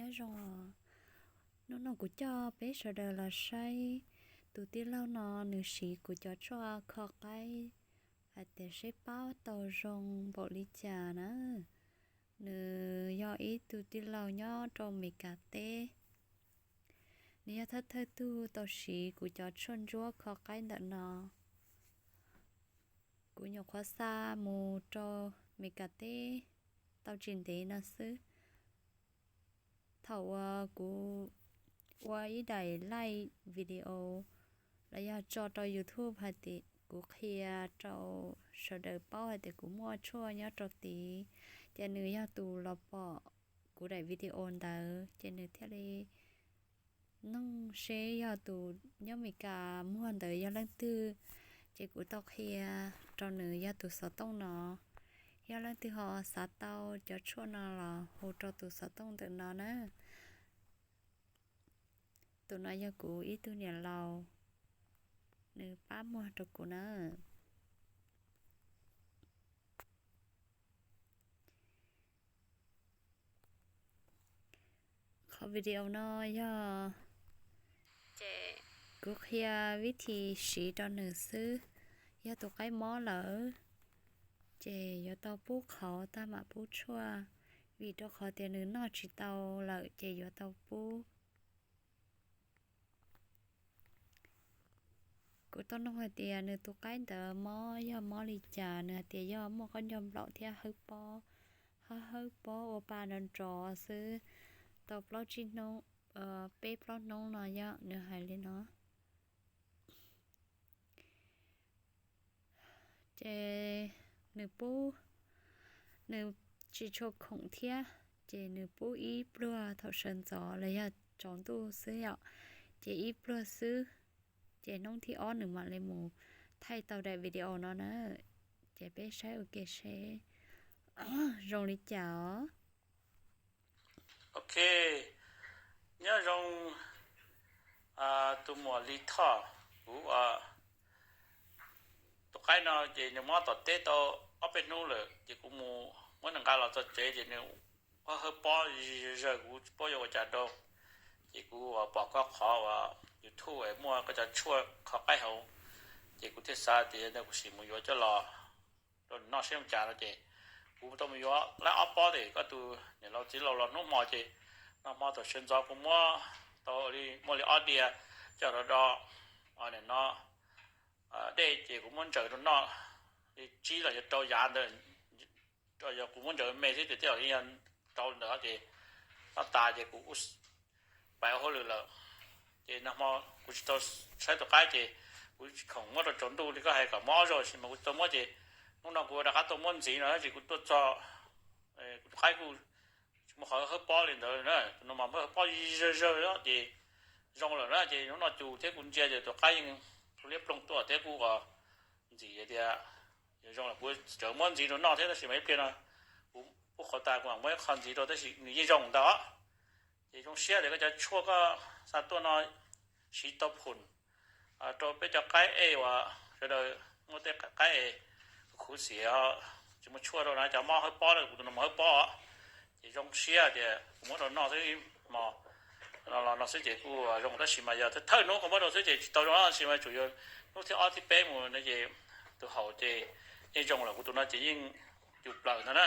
Nyob zoo os, hnub no kuv coj peb sawv daws los saib tus tij laug no nws siv kuv cov tshuaj kho qaib hais tias seb pab tau zoo npaum li cas na. Nws yog ib tug tij laug nyob rau Amelikas teb. Nws yog thawj thawj tug tau siv kuv cov tshuaj ntsuab kho qaib ntawm no. Kuv nyuam qhuav xa mus rau Amelikas teb tau tsis ntev no xwb. Thaum uas kuv ua ib daim live video los yog tso rau YouTube hais tias kuv qhia rau sawv daws paub hais tias kuv muaj tshuaj nyob rau tid, ces nws yog tus los pom kuv daim video ntawd ces nws thiaj li noog seb yog tus nyob Amelikas muag ntawd yog leej twg, ces kuv tau qhia rau nws yog tus xov tooj no. Yog leej twg ho xav tau cov tshuaj no los hu rau tus xov tooj ntawm no na. Tus no yog kuv ib tug niam laus, nws pab muag rau kuv na. Qhov video no yog kuv qhia vib thi siv rau nws xwb. Yog tus qaib mob lawm ces yuav tau pub qhauv tag mam pub tshuaj, vim rau qhov tias nws noj tsis tau lawm ces yuav tau pub. Kuv tau noog hais tias nws tus qaib ntawd mob yog mob li cas, nws hais tias yog muaj qaub ncaug nplaum thiab hawb pob, hawb hawb pob ua pa nrov nrov xwb, tau plaub tsib hnub, peb plaub hnub no yog nws hais li no. Ces nws pub, nws tsis tshua khoom thiab, ces nws pub ib pluag thaum sawv ntxov los yog tsaus ntuj xwb yom, ces ib pluag xwb, ces hnub thib ob nws mam li mus thaij tau daim video no na. Ces peb saib ua ke seb zoo li cas os. Ok, nyob zoo tus muam Li Thoj, kuv tus qaib no ces nws mob tom teb tau ob peb hnub lawm, ces kuv mus muab nws nqa los txog tsev ces nws hawb pob zawg, kuv tsis paub yuav ua cas rau. Ces kuv pom koj qhov uas YouTube muaj koj cov tshuaj kho qaib hauv, ces kuv thiaj xav tias ntawd kuv sim mus yuav coj los rau nws noj seb zoo cas no ces kuv tau mus yuav lab ob pob tes koj tus niam laus txiv laus los hnub hmo ces nag hmo thaum sawv ntxov kuv muab tau li muaj li ob diav coj los do no dej ces kuv muab ntsaws rau noj li tsib los yog rau yav ntawd, yog kuv muab ntsaws me xwb ces tej zaum yog rau ntawd ces noj tas ces kuv pais ua hauj lwm lawm. Ces nag hmo kuv tsis tau saib tus qaib ces kuv tsis khoom muab rau tsaus ntuj li koj hais kom muab ob zaug sis mas kuv tsis tau muab ces hnub no kuv rov qab tuaj muab ntxiv no ces kuv tuaj txog kuv tus qaib kuj tsis muaj qhov hawb pob li ntawd na, tus no mas hawb pob zawg zawg ces zoo lawm na. Ces hnub no cus thiab kuv ntsia ces tus qaib yeej liab ploog tuaj thiab kuj ntxim tias zoo lawm, kuv tseem muab ntxiv rau noj thiab tab sis mas ib pliag no kuv pub qhov tas kuv mam muab ib qho ntxiv rau tab sis nws yeej zoo ntawd. Ces zoo siab tias koj cov tshuaj koj xa tuaj no siv tau phum rau peb cov qaib es uas sawv daws muaj tej qaib es khuv xim tsis muaj tshuaj rau na, cov mob hawb pob na, kuv tus no mas hawb pob. Ces zoo siab tias kuv muab rau noj xwb, hmo no los no xwb ces kuj zoo tab sis mas yog thawj hnub kuv muab rau xwb ces tsis tau zoo tab sis mas tsuas yog hnub thib ob thib peb mus no ces tus haum ces yeej zoo lawm, kuv tus no ces yeej cus plaws ntag na.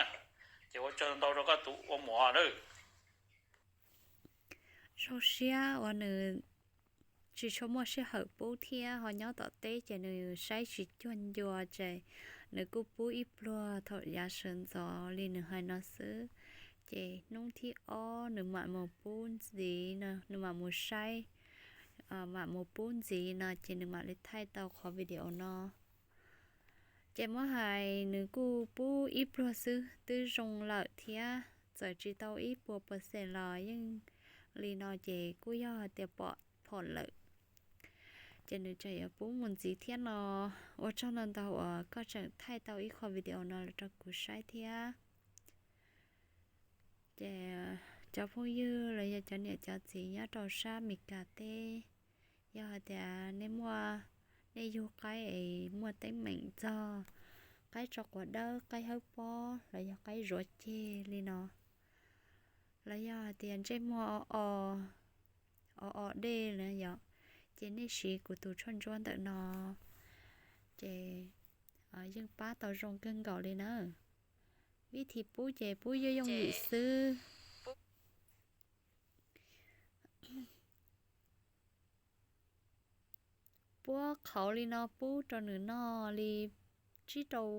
Ces ua tsaug ntau rau koj tus ua muam na. Zoo siab uas nws tsis tshua muaj sij hawm pub thiab ho nyob tom teb ces nws saib tsis cuag ncua ces nws kuj pub ib pluag thaum yav sawv ntxov li nws hais no xwb. Ces hnub thib ob nws mam mus pub ntxiv no, nws mam mus saib, mam mus pub ntxiv no ces nws mam li thaij tau qhov video no. Ces muab hais nws kuj pub ib pluag xwb twb zoo lawm thiab, txawm tsis tau ib puas percent los yeej li no ces kuj yog hais tias pom phom lawm. Ces nws tseem yuav pub mus ntxiv thiab no. Ua tsaug ntau ntau uas koj tseem thaij tau ib qho video no los rau kuv saib thiab. Ces cov phooj ywg los yog cov niam cov txiv nyob rau sab Amelikas teb, yog hais tias nej muaj, nej yug qaib es muaj teeb meem txog qaib tso quav dawb, qaib hawb pob los yog qaib zuav ceg li no, los yog hais tias ntsej muag o o, o o dej na yom, ces nej siv kuv tus tshuaj ntsuab ntawm no, ces yeej pab tau zoo kawg nkaus li na. Vib thim pub ces pub yooj yooj yim xwb. Puab qhauv li no pub rau nws noj li tsib rau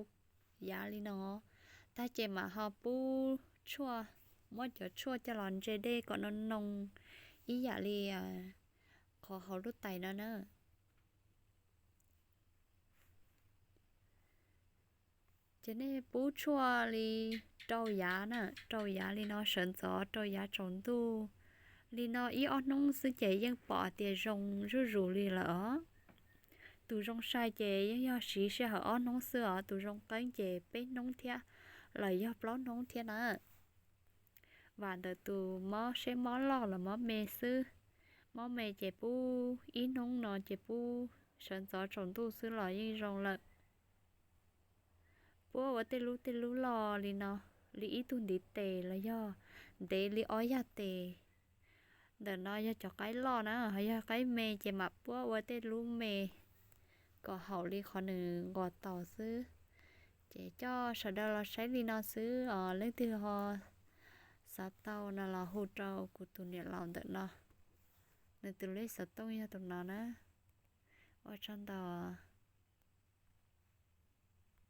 yav li no, tag ces mam ho pub tshuaj, muab cov tshuaj coj los ntse dej kom noo noo ib yam li qhov hauv lub tais no na. Ces nej pub tshuaj li rau yav na, rau yav li no sawv ntxov rau yav tsaus ntuj li no ib ob hnub xwb ces yeej pom tias zoo zuj zus li lawm os. Tus zoo sai ces yeej yog siv sij hawm ob hnub xwb os, tus zoo qeeb ces peb hnub thiab los yog plaub hnub thiab na. Vam ntawm tus mob seb mob loj los mob me xwb. Mob me ces pub ib hnub no ces pub sawv ntxov tsaus ntuj xwb los yeej zoo lawm. Puab ua tej lub tej lub loj li no, li ib tug ntiv tes los yog ntev li ob yag tes. Ntawm no yog cov qaib loj na, ho yog qaib me ces mam puab ua tej lub me kom haum li qhov nws nquas taus xwb. Ces coj sawv daws los saib li no xwb os, leej twg ho xav tau no los hu rau kuv tus niam laus ntawm no, nws tus lej xov tooj yog tus no na. Ua tsaug ntau.